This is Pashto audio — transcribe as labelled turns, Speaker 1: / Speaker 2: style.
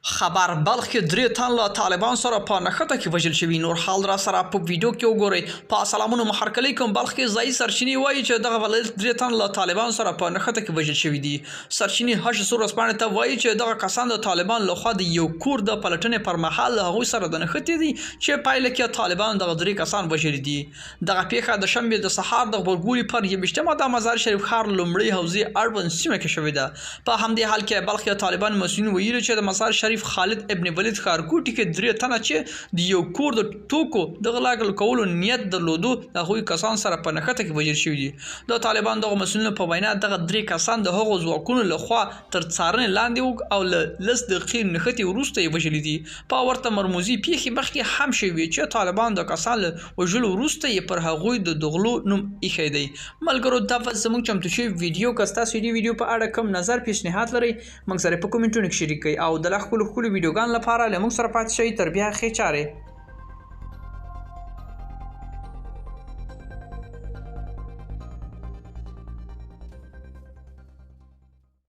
Speaker 1: خبر بلخ کې درې تن له طالبان سره په نښته کې وژل شوي. نور حال را سره په ویډیو کې وګورئ. په سلامونو مهرکلی کوم. بلخ کې ځایي سرچینې وایي چې دغه ولایت درې تن له طالبان سره په نښته کې وژل شوي دي. سرچینې هشت صبح ورځپاڼې ته وایي چې دغه کسان د طالبان لخوا د یو کور د پلټنې پر مهال له هغوی سره د نښتې دي چې پایله کې طالبان دغه درې کسان وژلي دي. دغه پیښه د شنبې د سهار د غبرګولي پر 21مه د مزار شریف ښار لومړۍ حوزې اړوند سیمه کې شوې ده. په همدې حال کې بلخ کې طالبان مسؤلین ویلي چې د مزار شریف خالد ابن ولید ښارګوټي کې درې تنه چې د یو کور د توکو د غلا کولو نیت درلودو د هغوی کسان سره په نښته کې وژل شوي دي. د طالبان دغو مسؤلینو په وینا دغه درې کسان د هغو ځواکونو له خوا تر څارنې لاندې وو او له 10 دقیقې نښتې وروسته یې وژلي دي. په ورته مرموزي پیښې مخکې هم شوې چې طالبان د کسان له وژلو وروسته یې پر هغوی د غلو نوم ایښی دی. ملګرو، دا وه زموږ چمتو شوې ویډیو. که ستاسو دې ویډیو په اړه کوم نظر پیشنهاد لرئ، موږ سره په کومنټونو کې شریک کړئ او د لا ښکلو ښکلو ویډیوګانو لپاره له موږ سره پاتې شئ. تر بیا، ښې چارې.